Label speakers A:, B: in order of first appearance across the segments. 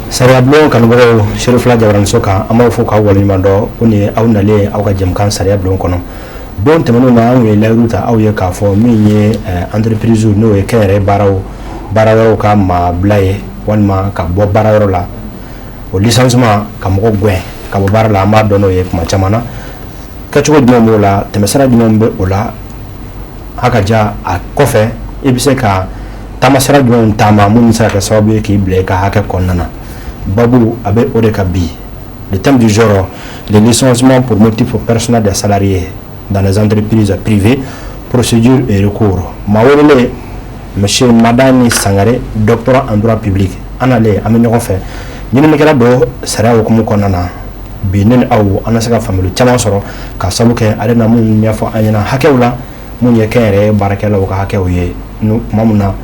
A: Sariya bulon kanubagaw, Serifila Jabaraniso kan, an b'aw fo k'aw waleɲuman dɔn ko nin ye aw nalen aw ka jɛmukan Sariya Bulon kɔnɔ. Don tɛmɛnenw na, an ye layidu ta aw ye k'a fɔ min ye entreprise, n'o ye kɛnyɛrɛye baaraw baara wɛrɛw ka maa bila ye walima ka bɔ baara yɔrɔ la, o licenciement, ka mɔgɔ gɛn ka bɔ baara la, an b'a dɔn n'o ye kuma caman na. Kɛcogo jumɛn b'o la? Tɛmɛsira jumɛn bɛ o la? A ka ja a kɔfɛ, i bɛ se ka taamasira jumɛnw taama minnu bɛ se ka kɛ sababu ye k'i bila i ka hakɛ kɔnɔna na? Babu a bɛ o de ka bi. Le thème du jour: le licenciement pour motif personnel des salariés dans les entreprises privées, procédure et recours. Maa welelen, monsieur Madani Sangare, doctorant en droit public. An n'ale, an bɛ ɲɔgɔn fɛ, ɲininikɛla dɔ sariya hukumu kɔnɔna na. Bi, ne ni aw, an na se ka faamuyali caman sɔrɔ ka sababu kɛ ale na minnu ɲɛfɔ an ɲɛna hakɛw la, mun ye kɛnyɛrɛye baarakɛlaw ka hakɛw ye tuma min na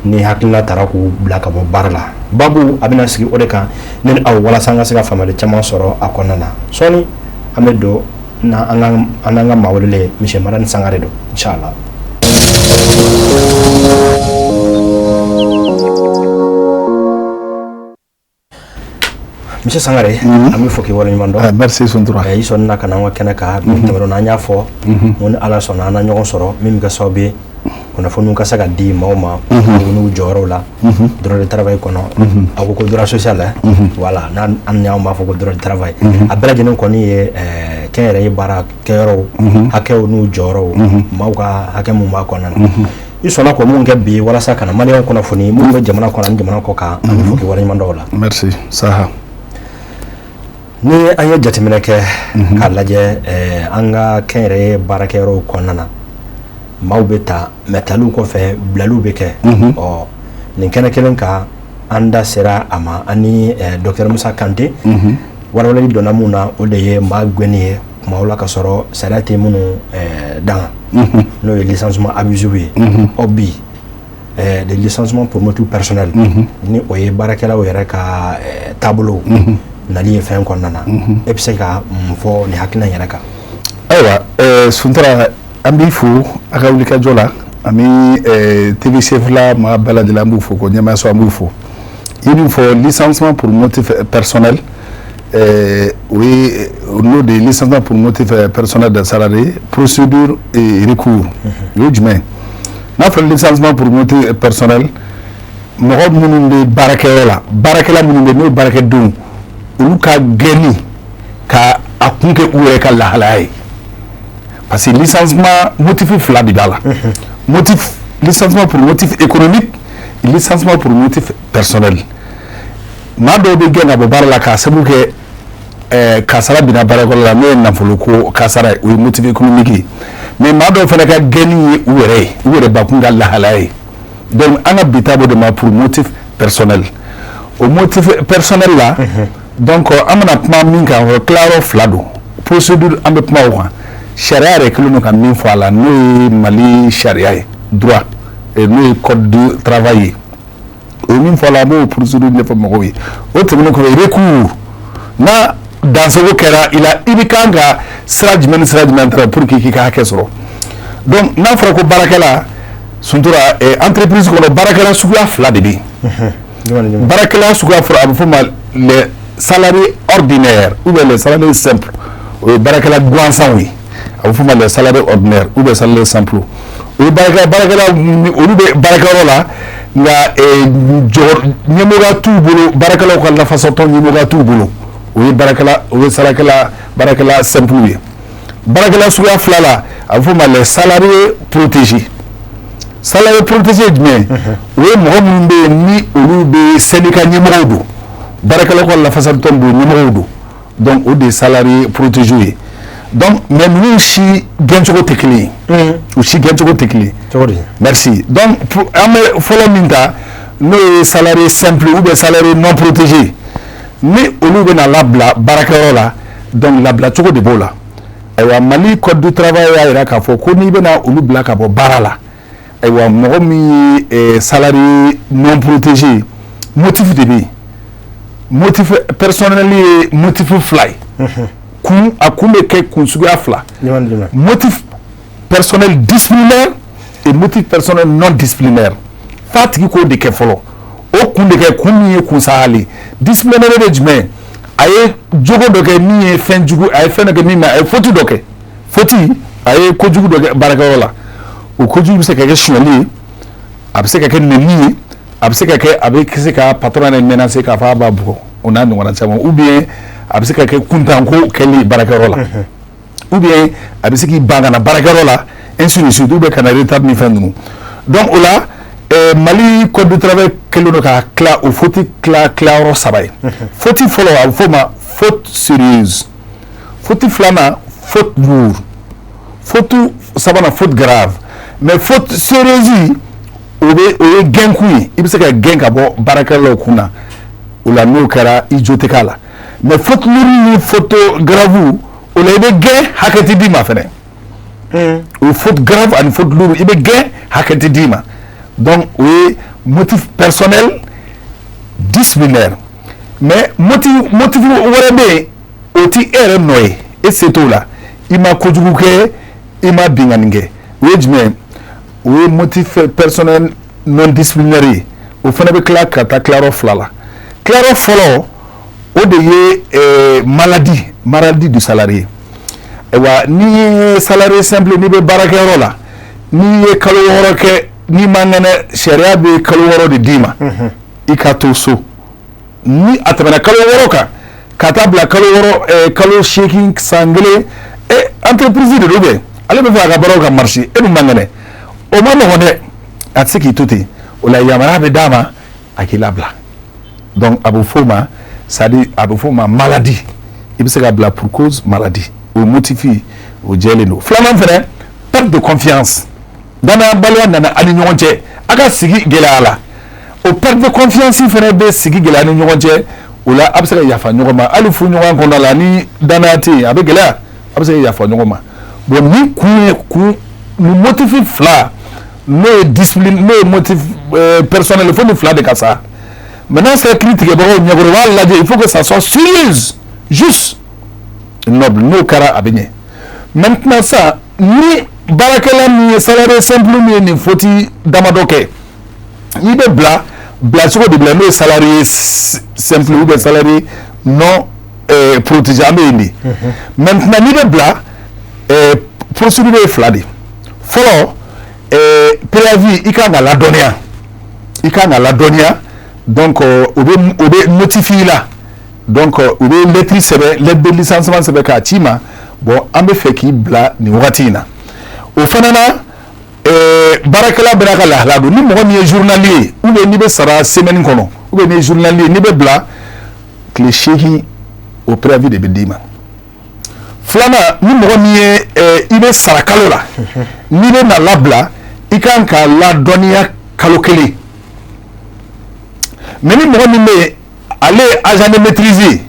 A: ni hakilina taara k'u bila ka bɔ baara la. Babu a bɛna sigi o de kan, ne ni aw, walasa an ka se ka faamuyali caman sɔrɔ a kɔnɔna na. Sɔɔni an bɛ don na an n'an ka maa welelen, monsieur Madani Sangare don, inshallah. Monsieur Sangare, an bɛ fɔ k'i waleɲuman dɔn.
B: Merci Suntura.
A: I sɔnna ka na an ka kɛnɛ kan. Tɛmɛnen na, an y'a fɔ ko ni Ala sɔnna, an na ɲɔgɔn sɔrɔ min bɛ kɛ sababu ye kunnafoniw ka se ka di maaw ma n'u jɔyɔrɔw la droit du travail kɔnɔ. A ko ko droit social, voilà, n'an an ni anw b'a fɔ ko droit du travail. A bɛɛ lajɛlen kɔni ye kɛnyɛrɛye baarakɛyɔrɔw hakɛw n'u jɔyɔrɔw, maaw ka hakɛ mun b'a kɔnɔna na. I sɔnna k'o mun kɛ bi walasa ka na maliyɛnw kunnafoni minnu bɛ jamana kɔnɔ ani jamana kɔ kan, an bɛ fɔ k'i waleɲuman dɔn o la.
B: Merci Saha.
A: Ni an ye jateminɛ kɛ k'a lajɛ an ka kɛnyɛrɛye baarakɛyɔrɔw kɔnɔna na, maaw bɛ ta mɛ taliw kɔfɛ, bilaliw bɛ kɛ. Ɔ nin kɛnɛ kelen kan, an da sera a ma ani docteur Musa Kante. Walawalali donna mun na, o de ye maa gɛnni ye kumaw la ka sɔrɔ sariya tɛ minnu dan, n'o ye licenciement abusif ye. Ɔ bi, le licenciement pour motif personnel, ni o ye baarakɛlaw yɛrɛ ka taabolo nali ye fɛn kɔnɔna na, e bɛ se ka mun fɔ nin hakilina in yɛrɛ kan?
B: Ayiwa Suntura, an b'i fo a ka wulikajɔ la, ani TV Sefila maa bɛɛ lajɛlen, an b'u fo ko ɲɛmaayaso, an b'u fo. I ye min fɔ, licenciement pour motif personnel, o ye n'o de ye licenciement pour motif personnel des salariés, procédure et recours. O ye jumɛn ye? N'a fɔra licenciement pour motif personnel, mɔgɔ minnu bɛ baarakɛyɔrɔ la, baarakɛla minnu bɛ, n'o ye baarakɛdenw, olu ka gɛnni ka a kun kɛ u yɛrɛ ka lahalaya ye, parce que licenciement motif fila de b'a la: motif licenciement pour motif économique, licenciement pour motif personnel. Maa dɔw bɛ gɛn ka bɔ baara la k'a sababu kɛ kasara binna baarakɛyɔrɔ la, n'o ye nafolo ko kasara ye, o ye motif économique ye. Mais maa dɔw fana ka gɛnni ye u yɛrɛ ye, u yɛrɛ bakun ka lahalaya ye. Donc an ka bi ta b'o de ma, pour motif personnel. O motif personnel la, donc an bɛna kuma min kan, o tilayɔrɔ fila don. Procédure, an bɛ kuma o kan. Sariya yɛrɛ kɛlen don ka min fɔ a la, n'o ye Mali sariya ye, droit, n'o ye code du travail ye, o ye min fɔ a la, an b'o procédure ɲɛfɔ mɔgɔw ye. O tɛmɛnen kɔfɛ, recours, n'a dansago kɛra i la, i bɛ kan ka sira jumɛn ni sira jumɛn ta pour que k'i ka hakɛ sɔrɔ? Donc n'a fɔra ko baarakɛla, Suntura, entreprise kɔnɔ, baarakɛla suguya fila de bɛ yen. Baarakɛla suguya fɔlɔ, a bɛ fɔ o ma les salariés ordinaires ou bien les salariés simples. O ye baarakɛla gansanw ye, a bɛ fɔ o ma les salariés ordinaires ou bien salariés simples. O ye baarakɛla, olu bɛ baarakɛyɔrɔ la, nka jɔ ɲɛmɔgɔya t'u bolo, baarakɛlaw ka lafasatɔn ɲɛmɔgɔya t'u bolo. O ye baarakɛla, o ye sarakɛla, baarakɛla simple ye. Baarakɛla suguya fila la, a bɛ fɔ o ma les salariés protégés. Salarié protégé ye jumɛn ye? O ye mɔgɔ minnu bɛ yen, ni olu bɛ syndicat ɲɛmɔgɔw don, baarakɛlaw ka lafasalitɔn don ɲɛmɔgɔw don. Donc o de ye salarié protégé ye. Donc mais ninnu si gɛncogo tɛ kelen ye, u si gɛncogo tɛ kelen ye.
A: Cogo di?
B: Merci. Donc an bɛ fɔlɔ min ta, n'o ye salarié simple ou bien salarié non protégé, ni olu bɛna labila baarakɛyɔrɔ la, donc labila cogo de b'o la. Ayiwa, Mali code du travail y'a jira k'a fɔ ko n'i bɛna olu bila ka bɔ baara la, ayiwa, mɔgɔ min ye salarié non protégé, motif de bɛ yen. Motif personnel ye motif fila ye. Kun, a kun bɛ kɛ kun suguya fila: motif personnel disciplinaire et motif personnel non disciplinaire. F'a tigi k'o de kɛ fɔlɔ, o kun de kɛ kun min ye kun sahalen. Disciplinaire de jumɛn? A ye jogo dɔ kɛ min ye fɛn jugu, a ye fɛn dɔ kɛ min ma, a ye faute dɔ kɛ, faute, a ye kojugu dɔ kɛ baarakɛyɔrɔ la. O kojugu bɛ se ka kɛ sonyali ye, a bɛ se ka kɛ nɛni ye, a bɛ se ka kɛ a bɛ se ka patron yɛrɛ menacer k'a fɔ a b'a bugɔ, o n'a ɲɔgɔnna caman, ou bien a bɛ se ka kɛ kuntanko kɛli baarakɛyɔrɔ la, ou bien a bɛ se k'i ban ka na baarakɛyɔrɔ la, ainsi de suite, ou bien ka na retard ni fɛn ninnu. Donc o la, Mali code du travail kɛlen don ka tila o faute tila tilayɔrɔ saba ye. Faute fɔlɔ, a bɛ f'o ma faute sérieuse. Faute filanan, faute lourde. Faute sabanan, faute grave. Mais faute sérieuse, o bɛ o ye gɛnkun ye, i bɛ se ka gɛn ka bɔ baarakɛlaw kun na. O la, n'o kɛra, i jo tɛ k'a la. Mais faute lourde ni faute grave, o la i bɛ gɛn, hakɛ tɛ d'i ma fɛnɛ. O faute grave ani faute lourde, i bɛ gɛn, hakɛ tɛ d'i ma. Donc o ye motif personnel disciplinaire. Mais motif wɛrɛ bɛ yen, o ti e yɛrɛ nɔ ye, e se t'o la, i ma kojugu kɛ, i ma binkani kɛ. O ye jumɛn ye? O ye motif personnel non disciplinaire ye. O fana bɛ tila ka taa tilayɔrɔ fila la. Tilayɔrɔ fɔlɔ, o de ye maladie du salarié. Ayiwa, n'i ye salarié simple, n'i bɛ baarakɛyɔrɔ la, n'i ye kalo 6 kɛ, n'i ma ŋɛnɛ, sariya bɛ kalo 6 de d'i ma i ka to so. Ni a tɛmɛna kalo 6 kan ka taa bila kalo 6, kalo 8, san kelen, entreprise de don bɛ, ale bɛ fɛ a ka baaraw ka marcher, e dun man kɛnɛ, o ma nɔgɔn dɛ, a tɛ se k'i to ten. O la, yamaruya bɛ d'a ma a k'i labila. Donc a bɛ f'o ma, c'est à dire a bɛ f'o ma maladie. I bɛ se ka bila pour cause maladie, o motif o jɛlen don. Filanan fɛnɛ, perte de confiance, danayabaliya nana a ni ɲɔgɔn cɛ, a ka sigi gɛlɛya la. O perte de confiance fɛnɛ bɛ sigi gɛlɛya ni ɲɔgɔn cɛ. O la, a bɛ se ka yafa ɲɔgɔn ma. Hali furuɲɔgɔnya kɔnɔna la, ni danaya tɛ yen, a bɛ gɛlɛya, a bɛ se ka yafa ɲɔgɔn ma. Bon, ni kun ye kun ni motif fila, n'o ye discipline, n'o ye motif personnel, fo ni fila de ka sa. Maintenant, sera kiiri tigɛbagaw ɲɛkɔrɔ, u b'a lajɛ, il faut que ça soit sérieuse, juste, noble. N'o kɛra, a bɛ ɲɛ. Maintenant sa, ni baarakɛla min ye salarié simple min ye nin faute damadɔ kɛ, n'i bɛ bila, bilacogo de bila, n'o ye salarié simple ou bien salarié non protégé, an bɛ yen de. Maintenant, n'i bɛ bila, procédure ye fila de. Fɔlɔ, préavis, i kan ka ladɔnniya, i kan ka ladɔnniya. Donc o bɛ notifier i la. Donc u bɛ lettre sɛbɛn, lettre de licenciement sɛbɛn k'a ci ma. Bon, an bɛ fɛ k'i bila nin wagati in na. O fana na, baarakɛla bɛɛ n'a ka lahala don. Ni mɔgɔ min ye journalier ye, ou bien n'i bɛ sara semaine kɔnɔ, ou bien n'i ye journalier ye, n'i bɛ bila tile 8, o préavis de bɛ d'i ma. Filanan, ni mɔgɔ min ye i bɛ sara kalo la, n'i bɛ na labila, i kan ka ladɔnniya kalo kelen. Mais ni mɔgɔ min bɛ yen, ale ye agent de maîtrise ye,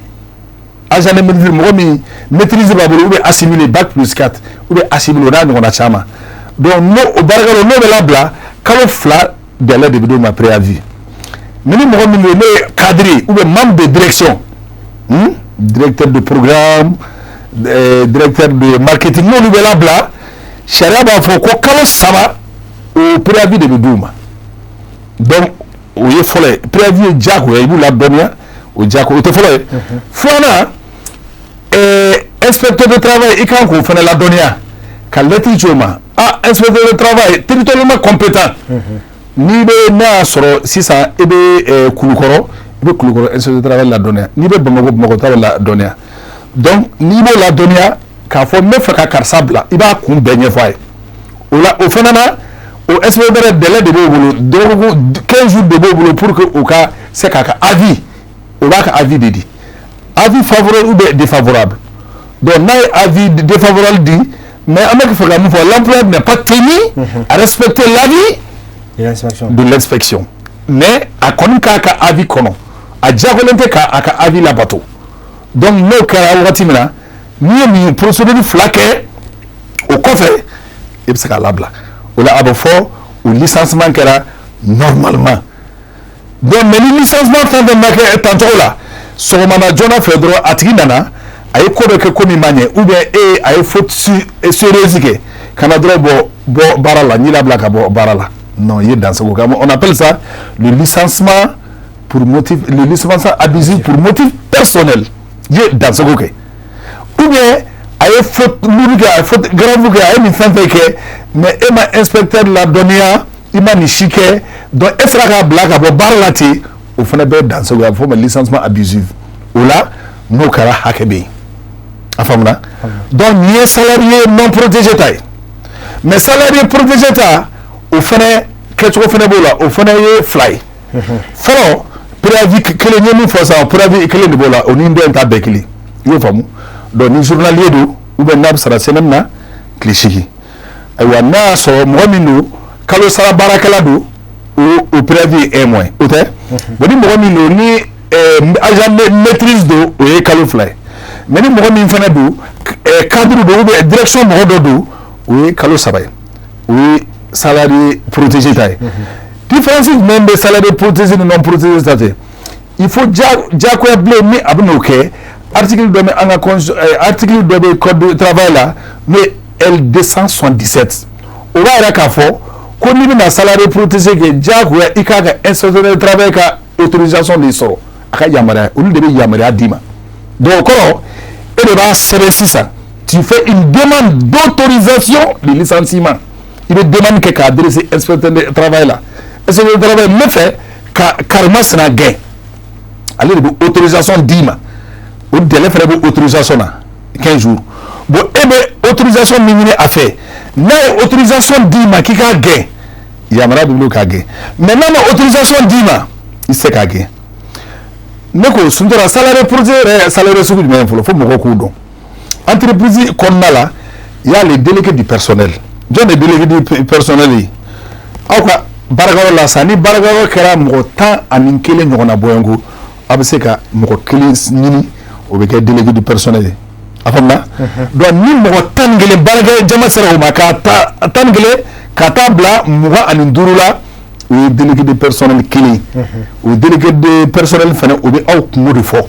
B: agent de maîtrise, mɔgɔ min maîtrise b'a bolo, ou bien assimilé, bac+4, ou bien assimilé, o n'a ɲɔgɔnna caman. Donc n'o o baarakɛlaw, n'o bɛ labila, kalo 2 délai de bɛ d'o ma, préavis. Mais ni mɔgɔ min bɛ yen, n'o ye cadre ye ou bien membre de direction, directeur de programme, directeur de marketing, n'olu bɛ labila, sariya b'a fɔ ko kalo 3, o préavis de bɛ d'u ma. Donc o ye fɔlɔ ye. Préavis ye diyagoya, i b'u ladɔnniya, o diyagoya, o tɛ fɔlɔ ye. Filanan, inspecteur de travail, i kan k'o fana ladɔnniya, ka lettre ci o ma. Ah, inspecteur de travail territorialement compétent, n'i bɛ, n'a y'a sɔrɔ sisan i bɛ Kulukɔrɔ, i bɛ Kulukɔrɔ inspecteur de travail ladɔnniya. N'i bɛ Bamakɔ, Bamakɔ ta bɛ ladɔnniya. Donc n'i b'o ladɔnniya k'a fɔ n bɛ fɛ ka karisa bila, i b'a kun bɛɛ ɲɛfɔ a ye. O la, o fana na, o inspecteur, délai de b'o bolo, dɔgɔkun, 15 jours de b'o bolo pour que o ka se k'a ka avis, o b'a ka avis de di, avis favorable ou bien défavorable. Donc n'a ye avis défavorable di, mais an bɛ fɛ ka mun fɔ? L'employeur n'est pas tenu à respecter l'avis de l'inspection, mais a kɔni k'a ka avis kɔnɔ, a diyagolen tɛ k'a ka avis labato. Donc n'o kɛra wagati min na, n'i ye nin procédure fila kɛ, o kɔfɛ i bɛ se k'a labila. O la, a bɛ fɔ o licenciement kɛra normalement. Donc mais ni licenciement fɛn fɛn ma kɛ tancogo la, sɔgɔmada joona fɛ dɔrɔn, a tigi nana, a ye ko dɔ kɛ, ko min ma ɲɛ, ou bien e a ye faute sérieuse kɛ, ka na dɔrɔn bɔ baara la, n'i labila ka bɔ baara la, non, i ye dansago kɛ. On appelle ça le licenciement pour motif, le licenciement abusif pour motif personnel. I ye dansago kɛ ou bien a ye faute lourde kɛ, a ye faute grave kɛ, a ye nin fɛn fɛn kɛ, mais e ma inspecteur ladɔnniya, i ma nin si kɛ, donc e sera k'a bila ka bɔ baara la ten, o fana bɛɛ ye dansago ye. A bɛ fɔ o ma licenciement abusif. O la, n'o kɛra, hakɛ bɛ yen. A faamuna? Donc nin ye salarié non protégé ta ye. Mais salarié protégé ta, o fana kɛcogo fana b'o la. O fana ye fila ye. Fɔlɔ, préavis kelen ye min fɔ sisan, préavis kelen de b'o la, o ni dɔ in ta bɛɛ kelen. I y'o faamu? Donc ni journalier don ou bien n'a bɛ sara semaine na, tile 8. Ayiwa, n'a y'a sɔrɔ mɔgɔ min don, kalo sara baarakɛla don, o préavis ye un mois, o tɛ. Bon, ni mɔgɔ min don, ni agent maîtrise don, o ye kalo 2 ye. Mais ni mɔgɔ min fana don, cadre don ou bien direction mɔgɔ dɔ don, o ye kalo 3 ye. O ye salarié protégé ta ye. Différence jumɛn bɛ salarié protégé ni non protégé ta cɛ? Il faut diyagoya bilen ni a bɛ n'o kɛ, article dɔ bɛ an ka article dɔ bɛ code du travail la, n'o ye L 277. O b'a yira k'a fɔ ko n'i bɛna salarié protégé kɛ, diyagoya i k'a ka inspecteur du travail ka autorisation de sɔrɔ, a ka yamaruya. Olu de bɛ yamaruya d'i ma. Donc o kɔrɔ, e de b'a sɛbɛn sisan, tu fais une demande d'autorisation de licenciement. I bɛ demande kɛ k'a adresser inspecteur du travail la. Inspecteur du travail, n bɛ fɛ ka karimasina gɛn, ale de bɛ autorisation d'i ma. O délai fana bɛ autorisation na, 15 jours. Bon, e bɛ autorisation min ɲini a fɛ, n'a ye autorisation d'i ma k'i k'a gɛn, yamaruya b'i bolo k'a gɛn. Mais n'a ma autorisation d'i ma, i tɛ se k'a gɛn. Ne ko Suntura, salarié protégé yɛrɛ, salarié sugu jumɛn ye fɔlɔ? Fo mɔgɔw k'o dɔn. Entreprise kɔnɔna la, il y a les délégués du personnel. Jɔn de délégué du personnel ye? Aw ka baarakɛyɔrɔ la sisan, ni baarakɛyɔrɔ kɛra mɔgɔ 11 ɲɔgɔnna bɔɲɔgɔnko, a bɛ se ka mɔgɔ kelen ɲini, o bɛ kɛ délégué du personnel ye. A faamuna? Donc ni mɔgɔ 11 baarakɛ jama sera o ma, ka taa 11 ka taa bila 25 la, o ye délégué du personnel kelen. O délégué de personnel fana, o bɛ aw kungo de fɔ,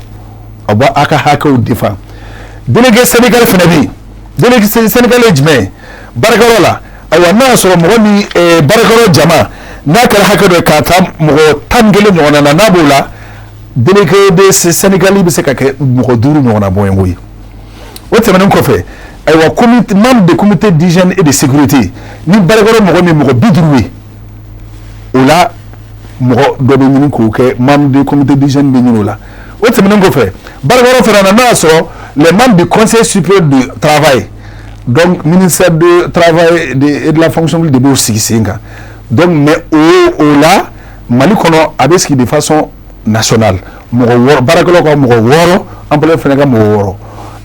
B: a b'a aw ka hakɛw défend. Délégué syndical fana bɛ yen. Délégué syndical ye jumɛn ye baarakɛyɔrɔ la? Ayiwa, n'a y'a sɔrɔ mɔgɔ min baarakɛyɔrɔ jama n'a kɛra hakɛ dɔ ye ka taa mɔgɔ 11 ɲɔgɔnna na, n'a b'o la, délégué de syndical bɛ se ka kɛ mɔgɔ 5 ɲɔgɔnna bɔɲɔgɔnko ye. O tɛmɛnen kɔfɛ, ayiwa, comité, membre de comité d'hygiène et de sécurité, ni baarakɛyɔrɔ mɔgɔ min mɔgɔ 50 ye, o la mɔgɔ dɔ bɛ ɲini k'o kɛ membre de comité d'hygiène bɛ ɲini o la. O tɛmɛnen kɔfɛ, baarakɛyɔrɔ fana na, n'a y'a sɔrɔ les membres du conseil supérieur du travail, donc ministère de travail et de la fonction publique de b'o sigi sen kan. Donc mais o la, Mali kɔnɔ, a bɛ sigi de façon nationale, mɔgɔ 6, baarakɛlaw ka mɔgɔ 6, employeur fana ka mɔgɔ 6.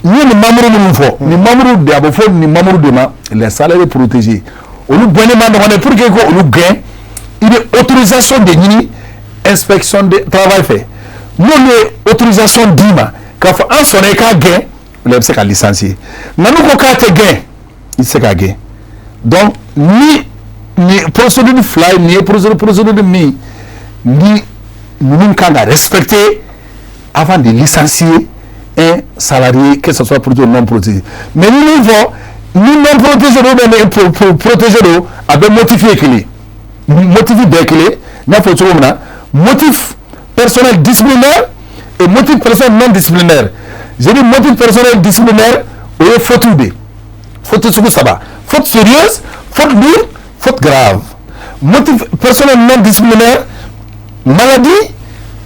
B: N ye nin membre minnu fɔ, nin membre de, a bɛ fɔ nin membre de ma les salariés protégés. Olu gɛnni ma nɔgɔn dɛ. Pour que ko olu gɛn, i bɛ autorisation de ɲini inspection de travail fɛ. N'olu ye autorisation d'i ma k'a fɔ an sɔnna i k'a gɛn, o la i bɛ se ka licencier. Nka n'u ko k'a tɛ gɛn, i tɛ se k'a gɛn. Donc ni procédure fila ye nin ye, procédure min ni ninnu kan ka respecter avant de licencier un salarié, que ce soit protégé ou non protégé. Mais ni min fɔ, ni non protégé don ou bien ni protégé don, a bɛ motif ye kelen, motif bɛɛ kelen. N y'a fɔ cogo min na, motif personnel disciplinaire et motif personnel non disciplinaire. Je dis motif personnel disciplinaire, o ye faute de ye, faute sugu saba: faute sérieuse, faute lourde, faute grave. Motif personnel non disciplinaire, maladie,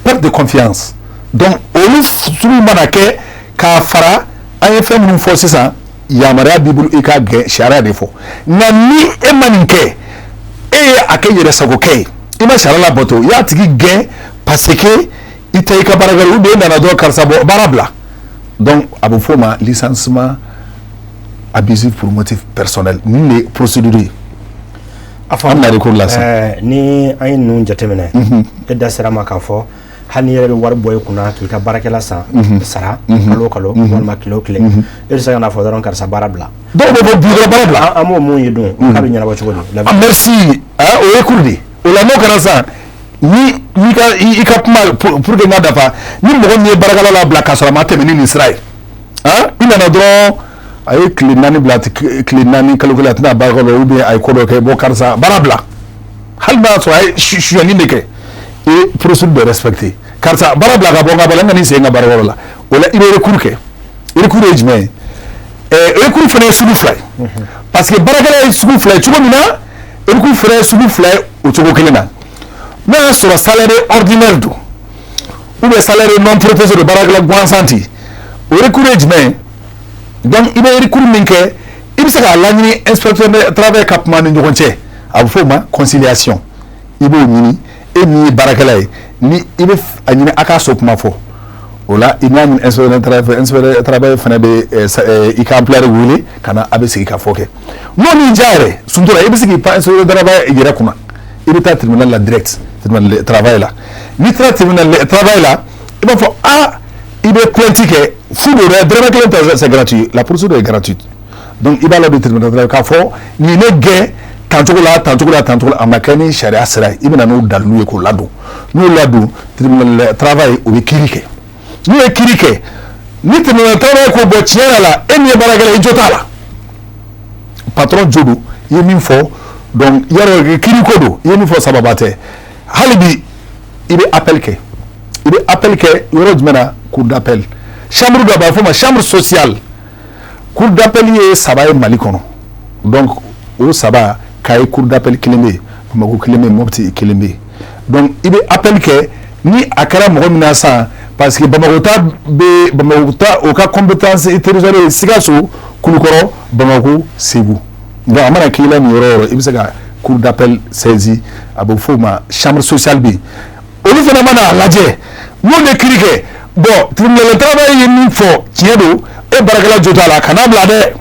B: perte de confiance. Donc olu sugu mana kɛ k'a fara an ye fɛn minnu fɔ sisan, yamaruya b'i bolo i k'a gɛn, sariya de fɔ. Nka ni e ma nin kɛ, e ye a kɛ yɛrɛsagokɛ ye, i ma sariya labato, i y'a tigi gɛn parce que i tɛ i ka baarakɛyɔrɔ ou bien e nana dɔrɔn, karisa bɔ baara bila, donc a bɛ f'o ma licenciement abusif pour motif personnel. Nin de ye procédure ye.
A: A
B: An bɛna recours la sisan.
A: Ni an ye ninnu jateminɛ, e da sera ma k'a fɔ hali n'i yɛrɛ bɛ wari bɔ i kunna k'i ka baarakɛla san sara kalo o kalo walima tile o tile, e bɛ se ka n'a fɔ dɔrɔn karisa baara bila.
B: Dɔw bɛ bɔ bi dɔrɔn, baara bila.
A: An b'o mun ye dun, k'a bɛ ɲɛnabɔ cogo di?
B: Ah, merci. Ah, o ye cours de ye. O la, n'o kɛra sisan, ni n'i ka i ka kuma pour que n ka dafa, ni mɔgɔ min ye baarakɛla labila k'a sɔrɔ a ma tɛmɛ ni nin sira ye, ah, i nana dɔrɔn, a ye tile 4 bila, a tɛ tile 4, kalo kelen, a tɛna baarakɛla, ou bien a ye ko dɔ kɛ, bon, karisa baara bila, hali n'a y'a sɔrɔ a ye suyɛnni de kɛ, I ye procédure de respecter. Karisa, baara bila ka bɔ n ka baara la, n ka n'i sen n ka baara yɔrɔ la. O la, i bɛ recours kɛ. Recours ye jumɛn ye? Recours fana ye sugu fila ye, parce que baarakɛla ye sugu fila ye cogo min na, recours fana ye sugu fila ye o cogo kelen na. N'a y'a sɔrɔ salarié ordinaire don ou bien salarié non protégé don, baarakɛla gansan ten, o recours ye jumɛn ye? Donc i bɛ recours min kɛ, i bɛ se k'a laɲini inspecteur de travail ka kuma ni ɲɔgɔn cɛ, a bɛ f'o ma conciliation. I b'o ɲini, e min ye baarakɛla ye, ni i bɛ a ɲini a k'a so kuma fɔ. O la, i n'a ɲini inspecteur de travail, inspecteur de travail fana bɛ i ka employeur wele ka na, a bɛ sigi ka fɔ kɛ. N'o m'i diya yɛrɛ, Suntura, i bɛ se k'i pan inspecteur de travail yɛrɛ kunna, i bɛ taa tribunal la direct. Tribunal de travail la, n'i taara tribunal de travail la, i b'a fɔ aa, i bɛ plainte kɛ fu don dɛ, dɔrɔmɛ kelen tɛ, c'est gratuit, la procédure est gratuite. Donc i b'a ladon tribunal de travail k'a fɔ nin ne gɛn tan cogo la, tan cogo la, tan cogo la, a ma kɛ ni sariya sira ye. I bɛ na n'o dalilu ye k'o ladon. N'o ladon tribunal de travail, o bɛ kiiri kɛ. N'u ye kiiri kɛ, ni tribunal de travail ko bɔn, tiɲɛ yɛrɛ la, e min ye baarakɛla ye, i jo t'a la, patron jo don, i ye min fɔ. Donc yarɔ, kiiri ko don, i ye min fɔ sababa tɛ. Hali bi i bɛ appel kɛ. I bɛ appel kɛ yɔrɔ jumɛn na? Cour d'appel, chambre dɔ b'a fɔ o ma chambre sociale. Cour d'appel ye saba ye Mali kɔnɔ. Donc o saba, Kayi cour d'appel kelen bɛ yen, Bamakɔ kelen bɛ yen, Mopti kelen bɛ yen. Donc i bɛ appel kɛ ni a kɛra mɔgɔ min na sisan, parce que Bamakɔ ta bɛ, Bamakɔ ta, o ka compétence territoriale ye Sikaso, Kulukɔrɔ, Bamakɔ, Segu. Donc a mana k'i la nin yɔrɔ o yɔrɔ, i bɛ se ka cour d'appel saisi, a bɛ f'o ma chambre sociale bɛ yen. Olu fana mana a lajɛ, n'olu ye kiiri kɛ, bon, tribunal de travail ye min fɔ, tiɲɛ don, e baarakɛla jo t'a la, kana bila dɛ,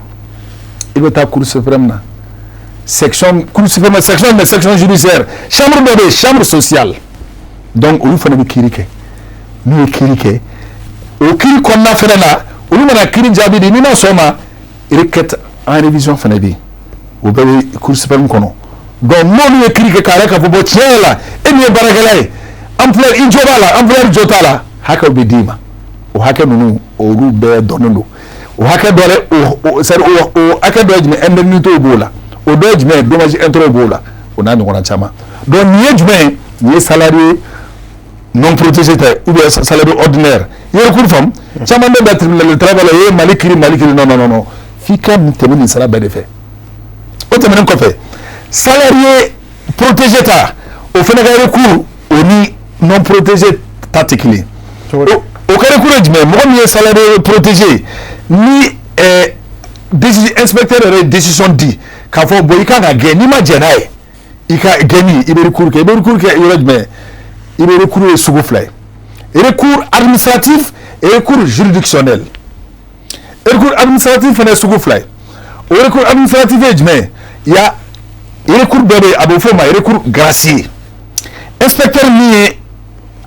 B: i bɛ taa cour suprême na, section cour suprême, section mais section judiciaire, chambre dɔ bɛ yen, chambre sociale. Donc olu fana bɛ kiiri kɛ. N'u ye kiiri kɛ, o kiiri kɔnɔna fana na, olu mana kiiri jaabi di, n'i ma sɔn o ma, requête en révision fana bɛ yen, o bɛɛ bɛ cour suprême kɔnɔ. Donc n'olu ye kiiri kɛ k'a yɛrɛ k'a fɔ, bon, tiɲɛ yɛrɛ la, e min ye baarakɛla ye, employeur i jo b'a la, employeur jo t'a la, hakɛw bɛ d'i ma. O hakɛ ninnu, olu bɛɛ dɔnnen don. O hakɛ dɔ dɛ, o c'est à dire o hakɛ dɔ ye jumɛn? Indemnité b'o la. O dɔ ye jumɛn ye? Dommage intérêt b'o la, o n'a ɲɔgɔnna caman. Donc nin ye jumɛn ye? Nin ye salarié non protégé ta ye ou bien salarié ordinaire. I ye recours faamu? Caman bɛ da tribunal de travail la, o ye Mali kiiri, Mali kiiri. Non, non, non, non, f'i ka nin tɛmɛ nin sira bɛɛ de fɛ. O tɛmɛnen kɔfɛ, salarié protégé ta, o fana ka recours, o ni non protégé ta tɛ kelen. O ka recours ye jumɛn ye? Mɔgɔ min ye salarié protégé, ni décision inspecteur yɛrɛ ye décision di k'a fɔ, bon, i kan ka gɛn, n'i ma jɛn n'a ye i ka gɛnni, i bɛ recours kɛ. I bɛ recours kɛ yɔrɔ jumɛn? I bɛ recours ye sugu fila ye: recours administratif et recours juridictionnel. Recours administratif fana ye sugu fila ye. O recours administratif ye jumɛn ye? Ya, recours dɔ bɛ yen, a bɛ f'o ma recours gracieux. Inspecteur min ye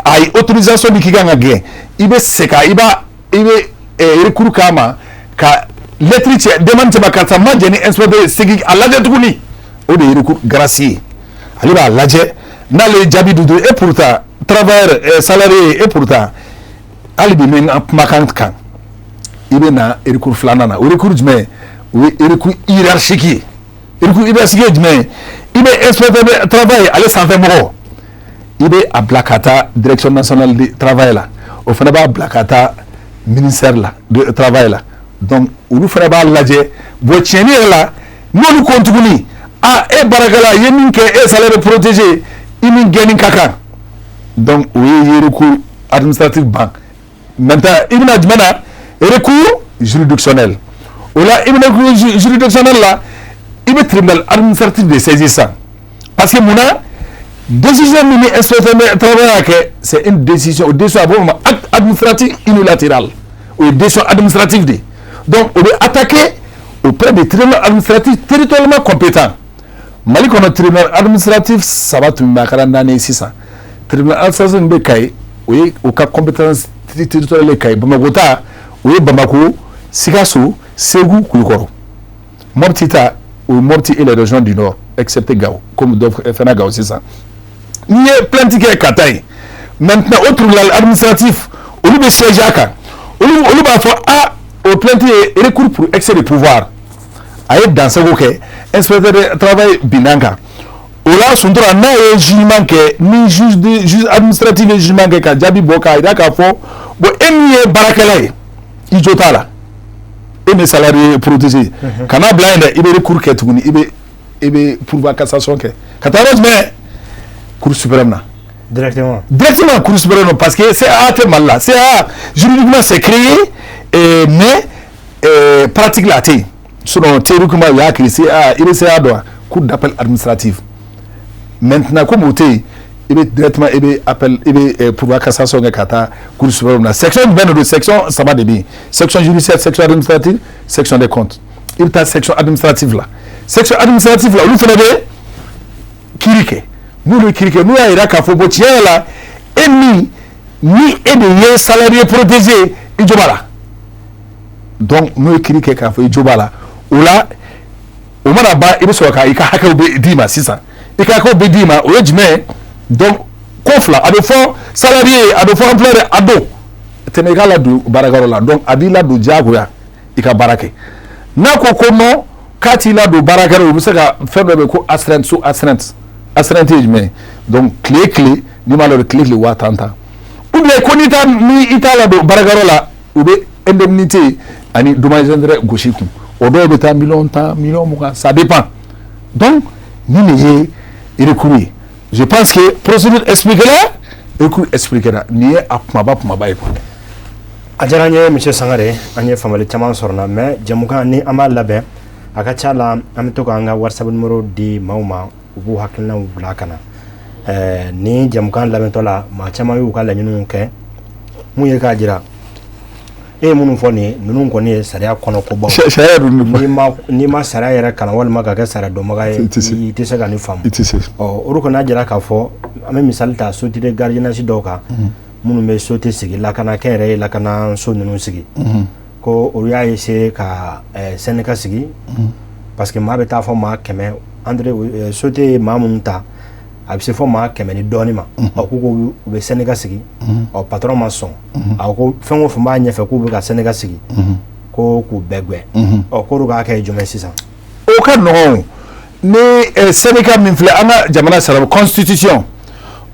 B: a ye autorisation di k'i kan ka gɛn, i bɛ segin, i b'a, i bɛ recours k'a ma ka lettre ci, demande ci ma, karisa ma jɛn ni inspecteur ye, segin a lajɛ tuguni. O de ye recours gracieux. Ale b'a lajɛ, n'ale ye jaabi di, et pourtant travailleur, salarié, et pourtant hali bi n bɛ n kumakan kan, i bɛ na recours filanan na. O recours jumɛn? O ye recours hiérarchique ye. Recours hiérarchique ye jumɛn ye? I bɛ inspecteur de travail, ale sanfɛ mɔgɔ, i bɛ a bila ka taa direction nationale de travail la, o fana b'a bila ka taa ministère la de travail la. Donc olu fana b'a lajɛ. Bon, tiɲɛni yɛrɛ la, n'olu ko tuguni, a e baarakɛla i ye min kɛ, e salarié protégé, i ni gɛnni ka kan. Donc o ye recours administratif ban. Maintenant i bɛna jumɛn na? Recours juridictionnel. O la, i bɛna recours juridictionnel la, i bɛ tribunal administratif de saisir sisan, parce que munna? Décision min ni inspecteur de travail y'a kɛ, c'est une décision, o décision a bɛ f'o ma acte administratif unilatéral. O ye décision administrative de ye. Donc o bɛ attaquer auprès des tribunaux administratifs territorialement compétents. Mali kɔnɔ, tribunal administratif saba tun bɛ, a kɛra naani ye sisan. Tribunal administratif min bɛ Kayi, o ye o ka compétence territoriale ye Kayi. Bamakɔ ta, o ye Bamakɔ, Sikaso, Segu, Kulukɔrɔ. Mopti ta, o ye Mopti et les régions du nord, excepté Gao, comme dɔ fana Gao sisan. N'i ye plainte kɛ ka taa yen, maintenant o tribunal administratif, olu bɛ siéger a kan. Olu b'a fɔ a o plainte ye recours pour excès de pouvoir, a ye dansago kɛ, inspecteur de travail binna kan. O la, Suntura, n'a ye jugement kɛ, ni juge administratif ye jugement kɛ ka jaabi bɔ k'a jira k'a fɔ bon, e min ye baarakɛla ye, i jo t'a la, e min salarié protégé, kana bila yen dɛ, i bɛ recours kɛ tuguni, i bɛ pourvoi cassation kɛ ka taa yɔrɔ jumɛn? Cour suprême na.
A: Directement.
B: Directement cour suprême, parce que CA tɛ Mali la. CA, juridiquement, c'est créé, mais pratique la, a tɛ yen. Sinon, théoriquement, u y'a créé. CA, i bɛ CA dɔn wa? Cour d'appel administrative. Maintenant, comme o tɛ yen, i bɛ directement, i bɛ appel, i bɛ pourvoi cassation kɛ ka taa cour suprême na. Section jumɛn de don? Section saba de bɛ yen: section judiciaire, section administrative, section des comptes. I bɛ taa section administrative la. Section administrative la, olu fana bɛ kiiri kɛ. N'olu ye kiiri kɛ, n'u y'a jira k'a fɔ bon, tiɲɛ yɛrɛ la, e min ni e de ye salarié protégé, i jo b'a la. Donc n'u ye kiiri kɛ k'a fɔ i jo b'a la, o la, o mana ban, i bɛ sɔrɔ ka i ka hakɛw bɛ d'i ma. Sisan, i ka hakɛw bɛ d'i ma, o ye jumɛn ye? Donc ko fila a bɛ fɔ salarié, a bɛ fɔ employeur. A don tɛmɛ i k'a ladon baarakɛyɔrɔ la. Donc a b'i ladon diyagoya i ka baara kɛ. N'a ko ko non, k'a t'i ladon baarakɛyɔrɔ, u bɛ se ka fɛn dɔ bɛ yen ko astreinte, sous astreinte. Astreinte ye jumɛn ye? Donc tile tile, n'i m'a ladon, tile tile 10 000 tan. Ou bien ko n'i t'a ni i t'a ladon baarakɛyɔrɔ la, u bɛ indemnité ani dommage intérêt gosi kun. O dɔw bɛ taa miliyɔn 10, miliyɔn 20, ça dépend. Donc nin de ye recours ye. Je pense que procédure expliquée la, recours expliqué la, nin ye a kumaba kumaba ye quoi.
A: A diyara n ye, monsieur Sangare. An ye faamuyali caman sɔrɔ na. Mais jɛmukan ni an b'a labɛn, a ka ca la, an bɛ to k'an ka WhatsApp numéro di maaw ma, u b'u hakilinaw bila ka na. Ni jɛmukan labɛntɔ la, maa caman y'u ka laɲiniw kɛ. Mun ye k'a jira e ye minnu fɔ nin ye, ninnu kɔni ye sariya kɔnɔ kobaw.
B: Sariya dun.
A: N'i ma sariya yɛrɛ kalan walima ka kɛ sariya dɔnbaga ye,
B: I tɛ se.
A: i tɛ se ka nin faamu.
B: I tɛ se.
A: Ɔ, o de kɔni y'a jira k'a fɔ an bɛ misali ta société de gardiennage dɔw kan, minnu bɛ société sigi, lakana kɛnyɛrɛye lakanaso ninnu sigi, ko olu y'a essayer ka syndicat sigi, parce que maa bɛ taa fɔ maa 100 entre société ye maa minnu ta, a bɛ se fɔ maa 100 ni dɔɔnin ma. Ɔ, k'u ko u bɛ syndicat sigi. Ɔ, patron ma sɔn. A ko fɛn o fɛn b'a ɲɛfɛ k'u bɛ ka syndicat sigi, ko k'u bɛɛ gɛn. Ɔ, k'olu k'a kɛ jumɛn sisan?
B: O ka nɔgɔn. Ni syndicat min filɛ, an ka jamana sariya, constitution,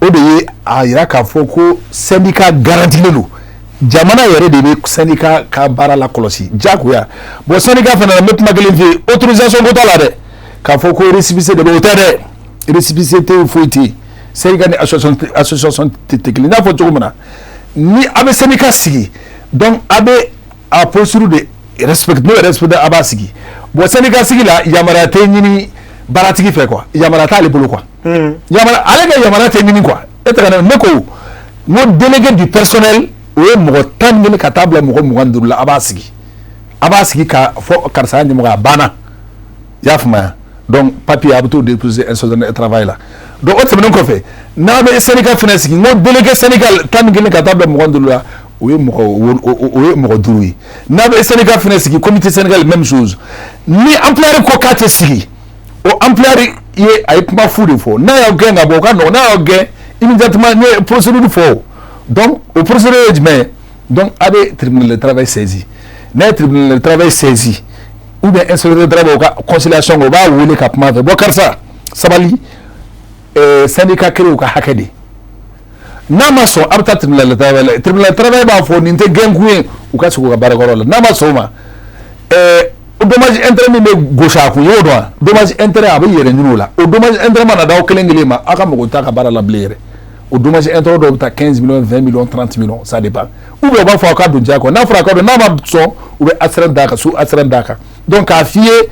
B: o de ye a yira k'a fɔ ko syndicat garantilen don. Jamana yɛrɛ de bɛ syndicat ka baara la kɔlɔsi diyagoya. Bon, syndicat fana na, n bɛ kuma kelen f'i ye: autorisation ko t'a la dɛ. K'a fɔ ko récépissé de bɛ, o tɛ dɛ. Récépissé tɛ yen, foyi tɛ yen. Syndicat ni association tɛ kelen. N y'a fɔ cogo min na, ni a bɛ syndicat sigi, donc a bɛ a procédure de respecte. N'o respecte, a b'a sigi. Bon, syndicat sigi la, yamaruya tɛ ɲini baaratigi fɛ quoi. Yamaruya t'ale bolo quoi. Yamaruya, ale ka yamaruya tɛ ɲini quoi. E tɛ ka ne ko n ko délégué du personnel, o ye mɔgɔ 11 ka taa bila mɔgɔ 25 la. A b'a sigi, a b'a sigi ka fɔ karisa ye ɲɛmɔgɔ, a banna. I y'a faamuya? Donc papier, a bɛ t'o déposer inspection du travail la. Donc o tɛmɛnen kɔfɛ, n'a bɛ syndicat fana sigi, n ko délégué syndical 11 ka taa bila 25 la, o ye mɔgɔ duuru ye. N'a bɛ syndicat fana sigi, comité syndical, même chose. Ni employeur ko k'a tɛ sigi, o employeur ye, a ye kuma fu de fɔ. N'a y'aw gɛn ka bɔ, o ka nɔgɔn. N'a y'aw gɛn immédiatement, n ye procédure fɔ. Donc o procédure ye jumɛn ye? Donc a bɛ tribunal de travail saisi. N'a ye tribunal de travail saisi, ou bien inspecteur de travail, o ka conciliation kɛ, o b'a wele ka kuma fɛ: bon, karisa, sabali, syndicat créé u ka hakɛ de. N'a ma sɔn, a bɛ taa tribunal de travail la. Tribunal de travail b'a fɔ nin tɛ gɛnkun ye, u ka segin u ka baarakɛyɔrɔ la. N'a ma sɔn o ma, dommage intérêt min bɛ gosi a kun, i y'o dɔn wa? Dommage intérêt, a bɛ yɛrɛ ɲini o la. O dommage intérêt mana d'aw kelen kelen ma, aw ka mɔgɔ t'a ka baara la bilen yɛrɛ. O dommage intérêt dɔw bɛ taa 15 millions, 20 millions, 30 millions, ça dépend. Ou bien u b'a fɔ aw ka don diyagoya. N'a fɔra a ka don, n'a ma sɔn, u bɛ astreinte d'a kan, sous astreinte d'a kan. Donc k'a f'i ye,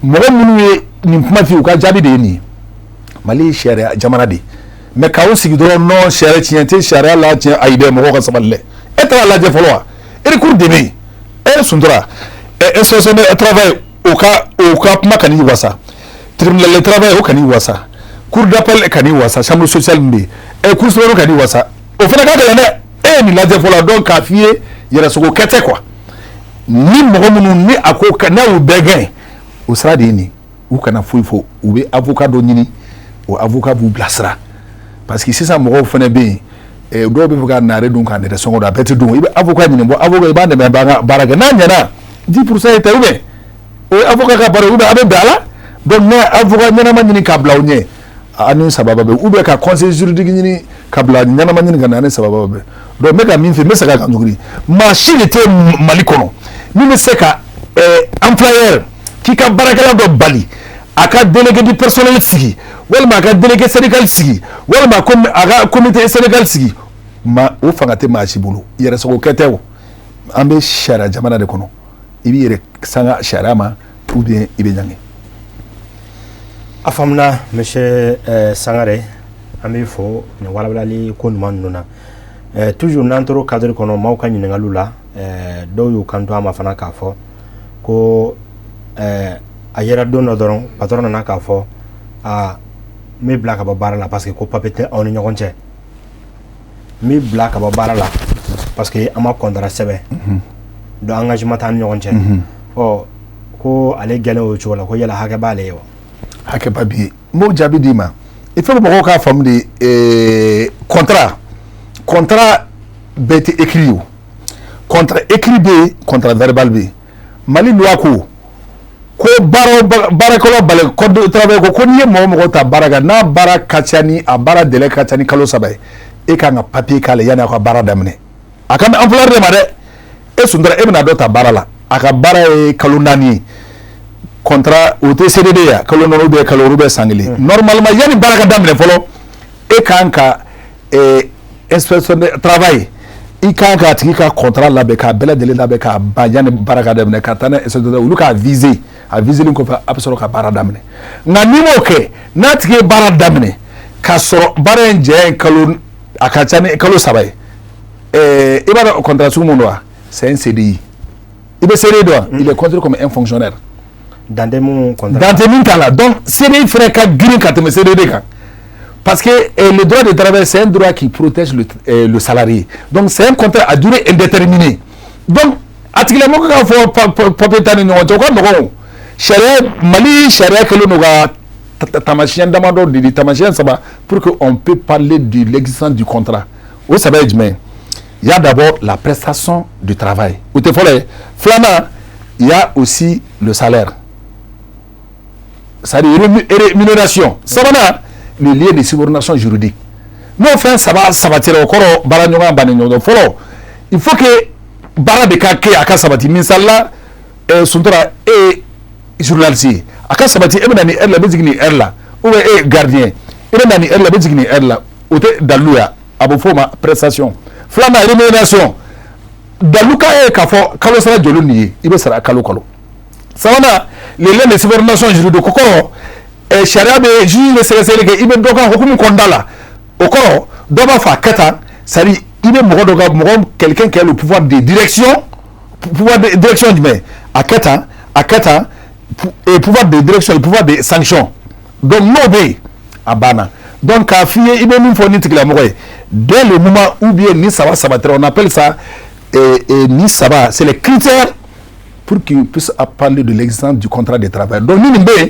B: mɔgɔ minnu ye nin kuma f'i ye, u ka jaabi de ye nin ye. Mali ye sariya jamana de ye, mais k'aw sigi dɔrɔn, non, sariya tiɲɛ tɛ sariya la, tiɲɛ ayi dɛ. Mɔgɔw ka sabali dɛ. E taara lajɛ fɔlɔ wa? Recours de bɛ yen. E Suntura, inspection de travail, o ka kuma kan'i wasa, tribunal de travail, o kan'i wasa, cour d'appel kan'i wasa, chambre sociale min bɛ yen, cour suprême kan'i wasa, o fana ka gɛlɛn dɛ. E ye nin lajɛ fɔlɔ. Donc k'a f'i ye, yɛrɛsogo kɛ tɛ quoi. Ni mɔgɔ minnu ni a ko n'a y'u bɛɛ gɛn, o sira de ye nin. U kana foyi fɔ, u bɛ avocat dɔ ɲini, o avocat b'u bilasira, parce que sisan mɔgɔw fana bɛ yen, dɔw bɛ fɛ ka naare dun k'a nɛrɛ sɔngɔ dɔn. A bɛɛ tɛ dun. I bɛ avocat ɲini. Bon, avocat, i b'a dɛmɛ a b'an ka baara kɛ. N'a ɲɛna, 10 % ye tɛ, ou bien o ye avocat ka baara ye, ou bien a bɛ bɛn a la. Donc n'a ye avocat ɲɛnama ɲini k'a bila o ɲɛ, Ani sababa bɛ, ou bien ka conseil juridique ɲini ka bila ɲɛnama ɲini ka na, ani sababa bɛ. Donc n bɛ ka min fɛ, n bɛ segin a kan tuguni, maa si de tɛ Mali kɔnɔ min bɛ se ka employeur k'i ka baarakɛla dɔ bali a ka délégué du personnel sigi, walima a ka délégué syndical sigi, walima a ka comité syndical sigi. Ma o fanga tɛ maa si bolo. Yɛrɛsago kɛ tɛ o. An bɛ sariya jamana de kɔnɔ. I b'i yɛrɛ sanga sariya ma, ou bien i bɛ ɲangi.
A: A faamuna, monsieur Sangare. An b'i fo nin walawalali ko ɲuman ninnu na. Toujours n'an tora cadre kɔnɔ, maaw ka ɲininkaliw la, dɔw y'u kanto a ma fana k'a fɔ ko a yera don dɔ dɔrɔn, patron nana k'a fɔ aa, n b'i bila ka bɔ baara la parce que ko papier tɛ aw ni ɲɔgɔn cɛ, n b'i bila ka bɔ baara la parce que an ma contrat sɛbɛn, donc engagement t'an ni ɲɔgɔn cɛ. Ɔ, ko ale gɛlɛn o cogo la, ko yala hakɛ b'ale ye wa?
B: Hakɛba b'i ye. N b'o jaabi d'i ma. Il faut que mɔgɔw k'a faamu de, contrat bɛɛ tɛ écrit o. Contrat écrit bɛ yen, contrat verbal bɛ yen. Mali loi ko baara baarakɛlaw bali, code de travail ko n'i ye mɔgɔ mɔgɔ ta baara kan, n'a baara ka ca ni a baara délai ka ca ni kalo 3 ye, e kan ka papier k'a la yanni aw ka baara daminɛ. A ka employeur de ma dɛ. E Suntura, e bɛna dɔ ta baara la, a ka baara ye kalo 4 ye, contrat o tɛ CDD ya, kalo 4 ou bien kalo 6 ou bien san 1. Normalement, yanni baara ka daminɛ fɔlɔ, e kan ka inspection de travail, i kan k'a tigi ka contrat labɛn, k'a bɛɛ lajɛlen labɛn k'a ban yanni baara ka daminɛ, ka taa n'a ye inspection, olu k'a viser. A visé kɔfɛ, a bɛ sɔrɔ ka baara daminɛ. Nka n'i m'o kɛ, n'a tigi ye baara daminɛ k'a sɔrɔ baara in jɛ ye kalo, a ka ca ni kalo 3 ye, i b'a dɔn contrat sugu mun don wa? C'est un CDI. I bɛ CDI dɔn wa? Il est considéré comme un fonctionnaire.
A: Dan tɛ mun contrat.
B: Dan tɛ min t'a la. Donc CDI fɛnɛ ka girin ka tɛmɛ CDD kan, parce que le droit de travail, c'est un droit qui protège le salarié. Donc c'est un contrat à durée indéterminée. Donc a tigilamɔgɔ k'a fɔ papier t'a ni ɲɔgɔn cɛ, o ka nɔgɔn o. Sariya, Mali sariya kɛlen don ka taamasiyɛn damadɔ de di, taamasiyɛn saba, pour que on peut parler de l'existence du contrat. O saba ye jumɛn ye? Il y a d'abord la prestation du travail, o tɛ fɔlɔ ye. Filanan, il y a aussi le salaire, c'est-à-dire rémunération. Sabanan, le lien de subordination juridique. N'o fɛn saba sabatira, o kɔrɔ baara ɲɔgɔnya b'an ni ɲɔgɔn cɛ. Fɔlɔ, il faut que baara de ka kɛ, a ka sabati. Misali la, Suntura, e ye journaliste ye, a ka sabati e bɛ na nin heure la, i bɛ jigin nin heure la, ou bien e ye gardien, i bɛ na nin heure la, i bɛ jigin nin heure la, o tɛ dalilu ye, a bɛ f'o ma prestation. Filanan, rémunération, dalilu ka ye k'a fɔ kalo sara joli nin ye, i bɛ sara kalo kalo. Sabanan, le lien de subordination juridique, o kɔrɔ sariya bɛ, juge bɛ sɛgɛsɛgɛli kɛ, i bɛ dɔ ka hukumu kɔnɔna la, o kɔrɔ dɔ b'a fɔ a kɛ tan, c'est à dire i bɛ mɔgɔ dɔ ka mɔgɔ, quelqu'un qui a le pouvoir de direction. Pouvoir de direction jumɛn? A kɛ tan, a kɛ tan, et pouvoir de direction et pouvoir de sanction. Donc n'o bɛ yen, a banna. Donc k'a f'i ye, i bɛ min fɔ ni tigilamɔgɔ ye, dès le moment où bien ni saba sabatira, on appelle ça ni saba, c'est les critères pour qu'il puisse parler de l'existence du contrat de travail. Donc ni nin bɛ yen,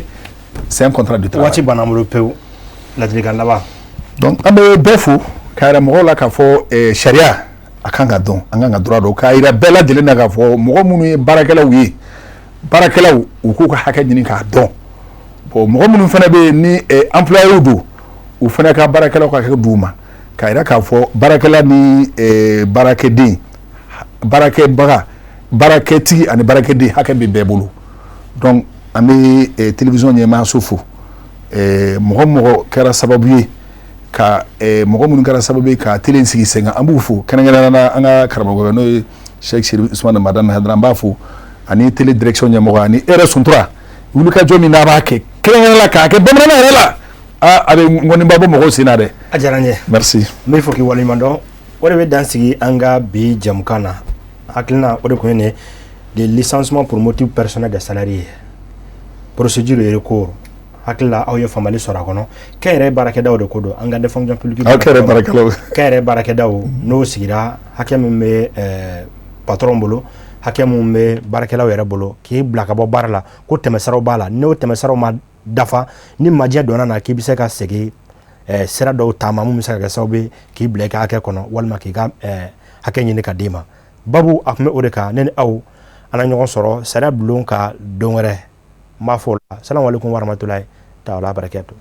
B: c'est un contrat de travail.
A: Waati banna an bolo pewu. Ladilikan laban.
B: Donc an bɛ bɛɛ fo k'a yira mɔgɔw la k'a fɔ sariya a kan ka dɔn, an kan ka droit dɔn, k'a yira bɛɛ lajɛlen na k'a fɔ mɔgɔ minnu ye baarakɛlaw ye, baarakɛlaw u k'u ka hakɛ ɲini k'a dɔn. Bon, mɔgɔ minnu fana bɛ yen ni employeur don, u fana ka baarakɛlaw ka hakɛ d'u ma, k'a yira k'a fɔ baarakɛla ni baarakɛden, baarakɛbaga, baarakɛtigi ani baarakɛden, hakɛ bɛ bɛɛ bolo. Donc an bɛ télévision ɲɛmaayaso fo, mɔgɔ mɔgɔ kɛra sababu ye ka mɔgɔ minnu kɛra sababu ye ka télé sigi sen kan, an b'u fo, kɛrɛnkɛrɛnnenya la an ka karamɔgɔ n'o ye Cheikh Chérif Ousmane Madani Hayidara, an b'a fo, ani télé direction ɲɛmɔgɔ, ani e yɛrɛ Suntura, wulikajɔ min n'a b'a kɛ kɛrɛnkɛrɛnnenya la k'a kɛ bamanankan yɛrɛ la, a bɛ ŋɔniba bɔ mɔgɔw sen na dɛ.
A: A diyara n ye.
B: Merci.
A: N b'i fo k'i waleɲuman dɔn. O de bɛ dan sigi an ka bi jɛmukan na. Hakilina o de tun ye nin ye: de licenciement pour motif personnel des salariés, procédure et recours. Hakili la aw ye faamuyali sɔrɔ a kɔnɔ. Kɛnyɛrɛye baarakɛdaw de ko don, an ka fonction publique.
B: Aw kɛnyɛrɛye baarakɛlaw.
A: Kɛnyɛrɛye baarakɛdaw, n'o sigira, hakɛ min bɛ patron bolo, hakɛ min bɛ baarakɛlaw yɛrɛ bolo k'i bila ka bɔ baara la, ko tɛmɛsiraw b'a la. N'o tɛmɛsiraw ma dafa, ni majɛ donna na k'i bɛ se ka segin sira dɔw taama mun bɛ se ka kɛ sababu ye k'i bila i ka hakɛ kɔnɔ, walima k'i ka hakɛ ɲini ka d'i ma. Babu a tun bɛ o de kan. Ne ni aw, an na ɲɔgɔn sɔrɔ sariya bulon ka don wɛrɛ. N b'a fɔ o la, salamu aleykum warahmatulahi taala barakatu.